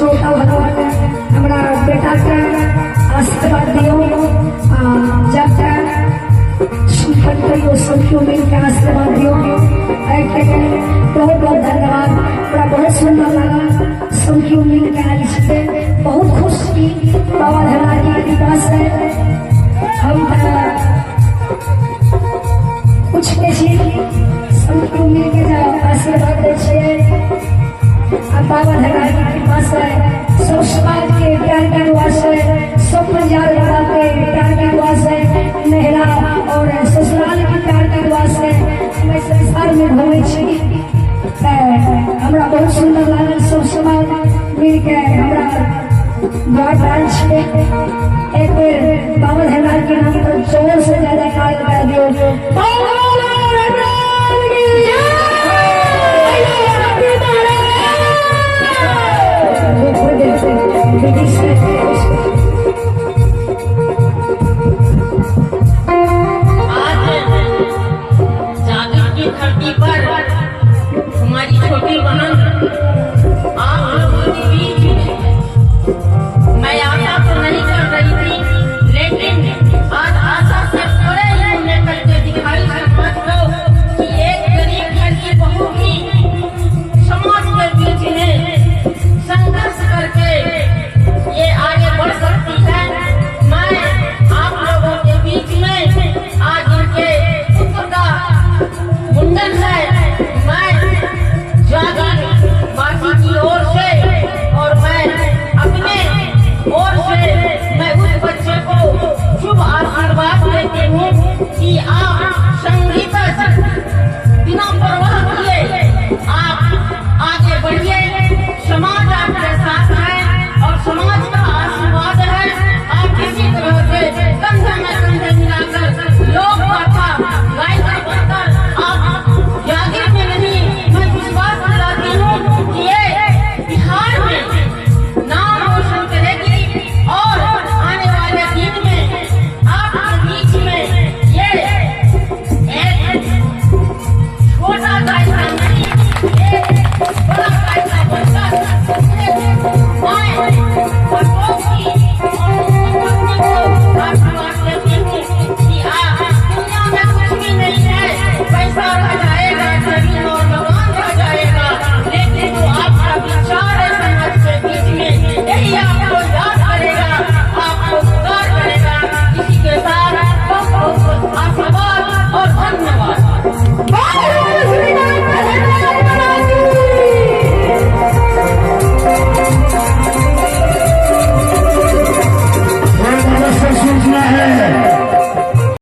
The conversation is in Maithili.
श्रोता भगवान हमरा बेटाके आशीर्वाद दियौ आ जब तक सुनकर करियौ सब केओ मिलके आशीर्वाद दियौ। एहिके लेल बहुत बहुत धन्यवाद। हमरा बहुत सुन्दर लागल, सब केओ मिलके आयल छियै, बहुत खुश छी बाबा धन्यवाद के कृपा से। हम तऽ कुछ नहि छी, सब केओ मिलके जे आशीर्वाद दै छियै आ बाबा धन्यवाद के कृपा से, सब समाज के प्यार के दुआ से, सब पंजाब बाबा के प्यार के दुआ से, नहरा और ससुराल के प्यार के दुआ से हम एहि संसार में घूमै छी। तऽ हमरा बहुत सुन्दर लागल, सब समाज मिलके हमरा द्वार पर आयल छियै। एक बेर बाबा धन्यवाद के नाम पर जोर से जय जयकार लगा दियौ। बाबा